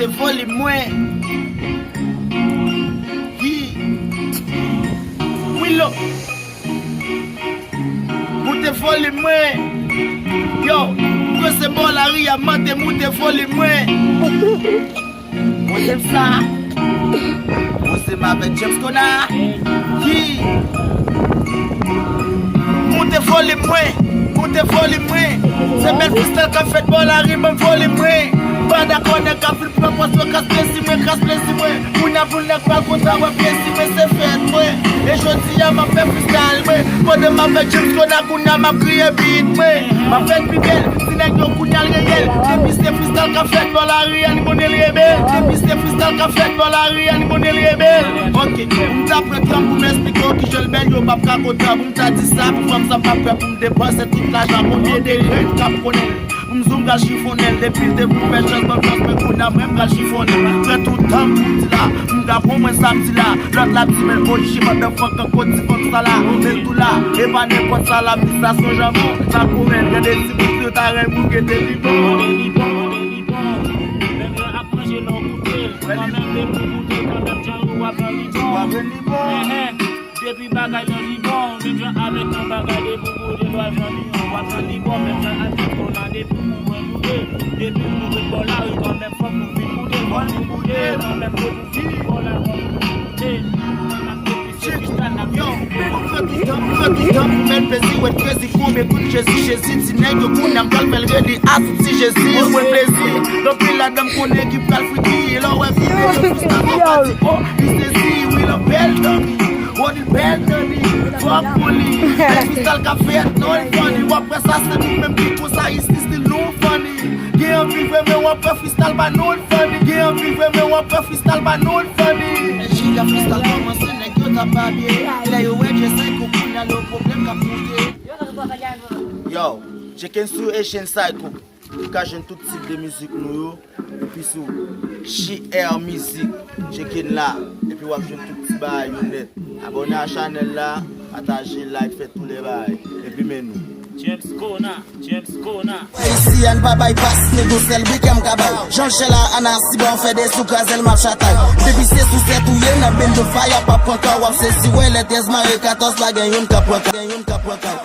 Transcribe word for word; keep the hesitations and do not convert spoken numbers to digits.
Volim mwen. Yi. Wilo. Moute volim mwen. Yo, mwen se bò lari a mande moute volim mwen. Mwen se sa. Mwen se m avèk James Kona. Yi. Moute volim mwen. Moute volim mwen. Se bèl freestyle k ap fèt bò lari, ban m volim mwen. Pa dakò nèg k ap vin pran pòz yo kras plezi mwen, kras plezi mwen. Moun ap vin nèg pral kontan wè plezi mwen se fèt mwen. E jodi a m ap fè freestyle mwen. Pandan m avèk James Kona kounye a m ap kriye beat mwen. M ap fè l pi bèl, ti nèg yo kounye a l reyèl. Depi se freestyle k ap fèt bò lari a, li konnen l rebèl. Depi se freestyle k ap fèt bò lari a, li konnen l rebèl. Ok, m ta pran tan pou m esplike w kijan l bèl, yo p ap ka kontan pou m ta di sa pou fanm sa m p ap pè pou m depanse tout lajan mwen, byen de grenn k ap konnen l. M zoom pral chifonnen l, depi l te pou fè chans, ban m chans, men kounye a mwen m pral chifonnen l. Pran tout tan m pou m di la, m ka pran mwen sa m di la. Lòt la di men body she motherfucker kot ti fanm sa la. Men l tou la, e pa nenpòt sa la, m di sa se yon janbon. Sa gwo men, gade ti bout yo ta rèy pou gete li bon. Menm jan ap manje lè w goute l, kanmenm depi w goute, kanmenm jan ou ap jwenn li bon. W ap jwenn li bon. Enhen. Depi bagay lan li bon, menm jan avèk yon bagay depi w goute, w ap jwenn li bon, w ap jwenn li bon, menm jan ak James Kona depi w mouve goute, depi w mouve bò lari kanmenm fòk nou vin goute, fòk nou goute kanmenm depi w fini bò lari, fòk nou vin goute. Yo, m pran tout tan, m pran tout tan pou m enpezi, wè krezi, konbyen kout Jezi, Jezi, ti nèg yo kounye a m pral fè l rele a tout ti Jezi, yo pran plezi, anpil ladan m konnen ki pral friki, lè w wè videyo freestyle, yo pa di, oh, li sezi, wi, l ap bèl dan mi. Rodil bèl nan li, fòk pou li. Bèl freestyle k ap fèt, non, li funny. W ap wè sa, se nou menm ki konsa isi, stil nou funny. Gen anpil vrè, men w ap wè freestyle pa nou, li funny. Gen anpil vrè, men w ap wè freestyle pa nou, li funny. Lè jiga freestyle kòmanse, nèg yo t ap babye. Lè yo wè Jay Psycho kounye a, lè pwoblèm k ap moute. Yo, check in sou Asian Psycho. Ou ka jwenn tout tip de mizik nou yo, epi sou J R Mizik, check in la, epi w ap jwenn tout ti bagay yo nèt. Abòne a chanèl la, pataje, like, fè tout lè bagay, epi men nou. James Kona, James Kona. Isi a n pa bay pas, nèg yon sèl brik m ka ba w. Jan l chè la, Anna Siba, w fè de sou kraze l, m ap chatay. Depi se sou sèt ou ye, n ap bend the fire, p ap pran ka, w ap sezi, wè lè trèz mare katòz la, gen youn k ap pran ka, gen youn k ap pran ka.